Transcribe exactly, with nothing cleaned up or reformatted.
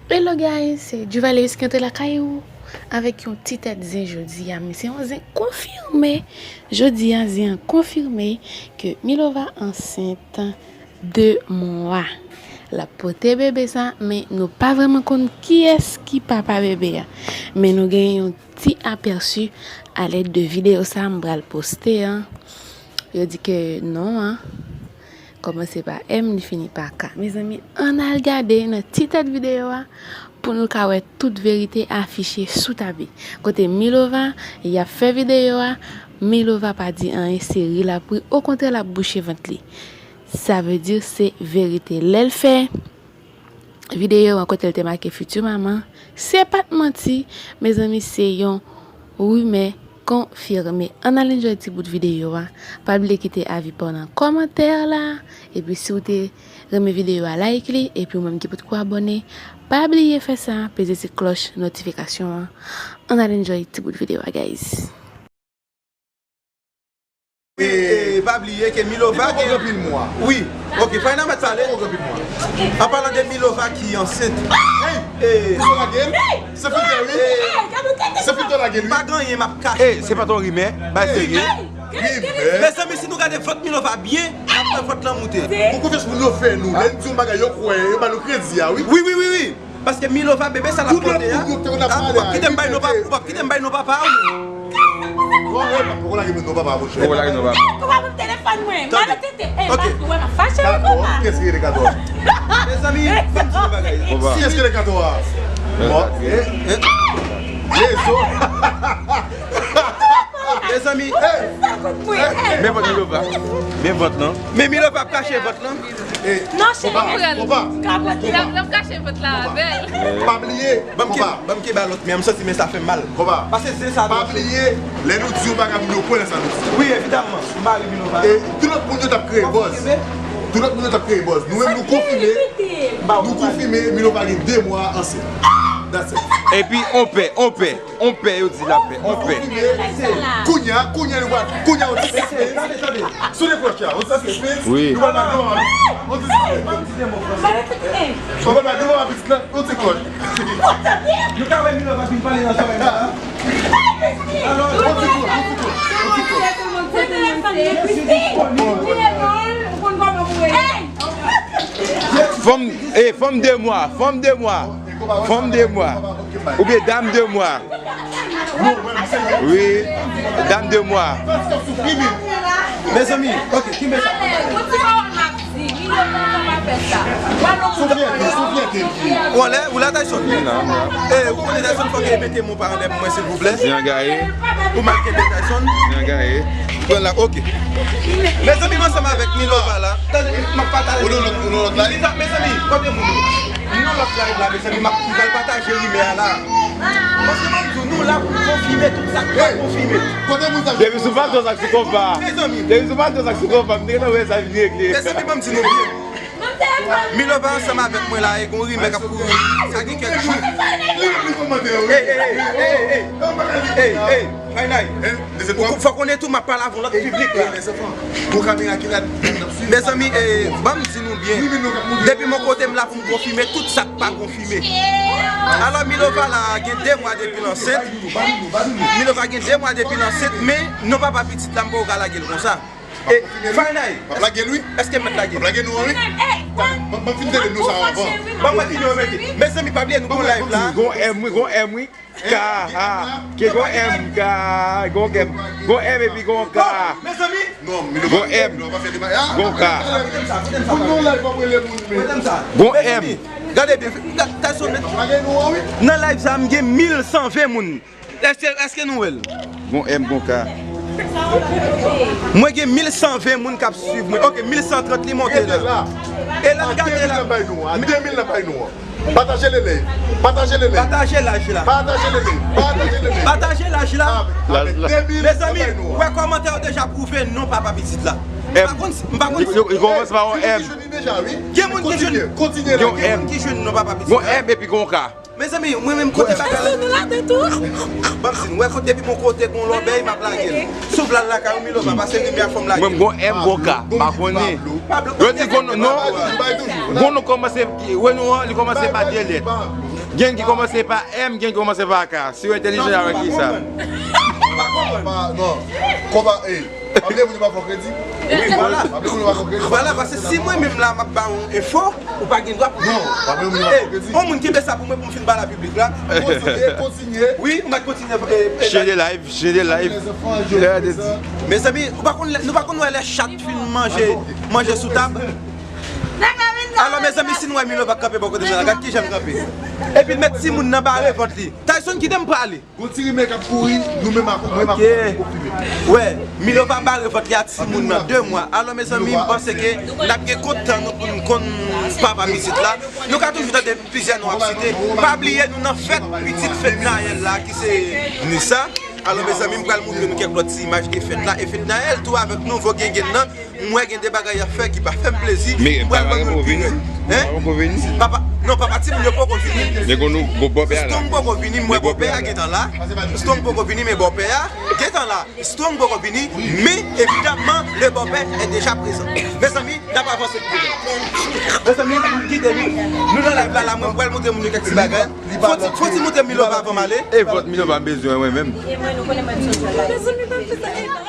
Hello guys, se Juvaleus ki antre lakay ou avèk yon ti tèt zen jodi a, men se yon zen konfime. Jodi a, zen an konfime ke Milova ansent de mwa. L ap pote bebe sa, men nou pa vrèman konn kiyès ki papa bebe a. Men nou gen yon ti apèsi alèd de videyo sa m pral poste an. Yo di ke non an kòmanse pa M, li fini pa K. Mezanmi, ann al gade nan ti tèt videyo a pou nou ka wè tout verite afiche sou tapi. Kote Milova, y ap fè videyo a, Milova pa di anyen, se ri l ap ri, okontrè l ap bouche vant li. Sa vle di se verite. Lè l fè videyo an kote l te make Future Maman, se pa t manti, mezanmi, se yon rimè konfime. Ann al enjoy ti bout videyo a. Pa bliye kite avi pa w nan kòmantè la. Epi si w te renmen videyo a, like li. Epi ou menm ki potko abòne, pa bliye fè sa, peze ti klòch notifikasyon an. Ann al enjoy ti bout videyo a, guys. E pa bliye ke Milova gen. Li poko gen anpil mwa. Wi. Ok, fè nan mèt pale. Li poko gen anpil mwa. An palan de Milova ki ansent. Hey! Ou lage l? Se filtè wi. Se filtè lage l wi. Pa gen anyen m ap kache. Ey, se pa t yon rimè, bay serye. Rimè. Mezanmi, si nou gade vant Milova byen, n ap wè vant lan moute. Pou konfyans moun yo fè nou, lè n di yon bagay yo kwè, yo ba nou kredi a wi. Wi, wi, wi, wi. Paske Milova bebe sa l ap pote a. Ou p ap kite m bay non papa, ou p ap kite m bay non papa a ou menm. Poko lage non papa a monchè. Poko lage non papa. Kòman pou telefòn mwen? Mwen tete, e bak ou wè m ap fache wi kòman. Kiyès ki rele Kato a? Mezanmi, ban m di yon bagay. Kiyès ki rele Kato a? Bon, e, e. Lezo. Mezanmi. Men vant Milova. Men vant lan. Men Milova ap kache vant lan. Non cheri. Konpa, konpa. L ap kache vant la avè l. Pa bliye. Ban m kenbe a lòt men an, m santi men sa fè m mal. Konpa. Pase zen sa. Pa bliye, lè nou di yon bagay moun yo kwè nan sa nou di. Wi, evidamman. M pa ri Milova. E tout lòt moun yo t ap kreye buzz. Tout lòt moun yo t ap kreye buzz. Nou menm nou konfime. Nou konfime Milova gen de mwa ansent. That's it. Epi on pè, on pè. On pè yo di l ap fè, on pè. Kounye a, kounye a nou pral, kounye a yon ti sispann. Sou deklòch la, yon ti sispann. Wi. Nou pral bay devan, yon ti sispann. Nou pral bay devan pitit la, yon ti klòch. Nou ka wè Milova vin pale nan zòrèy la. Alò, yon ti klòch, yon ti klòch, yon ti klòch. Fanm, e, fanm de mwa, fanm de mwa. Fanm de mwa. Oubyen dam de mwa. Wi. Dam de mwa. Mezanmi, ok, kenbe sa. Bon, lè ou la Tyson. E, ou konnen Tyson fòk e mete mo pa anlè pou mwen silvouplè. Zen an gaye. Ou mal kenbe Tyson. Zen an gaye. Pran la, ok. Mezanmi, m ansanm avèk Milova la. Tande, m ap pataje. Ou nan lòt, ou nan lòt la. Mezanmi, kote moun yo? Nou nan lòt live la, mezanmi, m ap, m pral pataje rimè a la. Paske m ap di w, nou la pou n konfime tout sa k pa konfime. Depi sou Matos ak sou Konpa. Depi sou Matos ak sou Konpa, m te gentan wè sa vin regle. Mezanmi, ban m di nou byen. Milova ansanm avèk mwen la, e gon rimè k ap kouri. Sa gen kèk jou. Li, li kòmante yo, wi. Ey, ey, ey, ey, ey, ey, ey, ey, ey, Faynay. Fòk konnen tou, m ap pale avè yon lòt piblik la. Gon kamera ki la, n ap swiv. Mezanmi, e, ban m di nou byen. Depi mwen kote m la pou m konfime tout sa k pa konfime. Alò, Milova la gen de mwa depi l ansent. Milova gen de mwa depi l ansent, men non papa pitit la, m poko ka lage l konsa. E, Faynay, èske m mèt lage? M ap lage nou an, wi. Ban m fin tande nou sa avan. Ban mwen fini remete. Mezanmi, pa bliye nou gon live la. Gon M, wi, gon M, wi. K, A, K, gon M, K, gon M, gon M epi gon K. Mezanmi. Gon M, gon K. Gon M. Gade byen, Tyson. Nan live sa, m gen mil san ven moun. Èske, èske nou wè l? Gon M, gon K. Mwen gen mil san ven moun k ap swiv mwen. Ok, mil san trant li monte la. E lè n gade la. Pataje le live. Pataje le live. Pataje laj la. Pataje le live. Pataje le live. Pataje laj la. Mezanmi, wè kòmantè yo deja pwouve non papa pitit la. M pa konn si, m pa konn si. Li kòmanse pa yon M. Gen moun ki jwenn, gen moun ki jwenn non papa pitit la. Gon M epi gon K. Mezanmi, mwen menm kote bagay la. Ban m di nou, wè kote depi bon kote gon lòbèy, m ap lage l. Si w vle al lakay ou, Milova, pase rimè a fò m lage l. Mwen, m gon M, gon K, m pa konnen. Yo di gon non, gon non kòmanse, wè non an, li kòmanse pa de lèt. Gen ki kòmanse pa M, gen ki kòmanse pa K. Si w entèlijan, y a wè ki sa. Pa, non. Konpa, ey. Pa bliye pou nou pa fè kredi. Wi, vwala. Pa bliye pou nou pa fè kredi. Vwala, paske si mwen menm la, m ap ba yon enfo, ou pa gen dwa pou. Non, pa bliye pou nou pa fè kredi. Yon moun kenbe sa pou mwen pou m fin ba la piblik la. Kontinye, kontinye. Wi, m ap kontinye. Share the live, share the live. Mezanmi, nou pa konn wè lè chat fin manje, manje sou tab. Alò mezanmi, si nou wè Milo pa kanpe bò kote sa la, gad kijan l kanpe. Epi l met timoun nan bare vant li. Tyson, kite m pale. Gon ti rimè k ap kouri, nou menm ak mwen m ap konfime. Wè, Milo pa bare vant li a timoun nan de mwa. Alò mezanmi, m panse ke n ap gen kontan nou pou n konn papa pitit la. Nou ka toujou tande plizyè non ap site. Pa bliye nou nan fèt pitit Fednaelle la ki se Nissa. Alò mezanmi, m pral montre nou kèk lòt ti imaj de fèt la. E Fednaelle tou avèk nou, vo gen gen nan. M wè gen de bagay y ap fè ki pa fè m plezi. M pral ban nou l pi rèd. Hein? Papa, non, papa timoun yo poko vini. Men gon nou, gon bòpè a la. Strong poko vini, m wè bòpè a gentan la. Strong poko vini, men bòpè a gentan la. Strong poko vini, men evidamman, le bòpè est déjà présent. Mezanmi, n ap avanse pi devan. Mezanmi, m kite nou. Nou nan live la, la, mwen, m pral montre moun yo kèk ti bagay. Fò ti, fò ti montre Milo avan m ale. E vant Milo pa m bezwen, mwen menm. Mezanmi, pa m fè sa.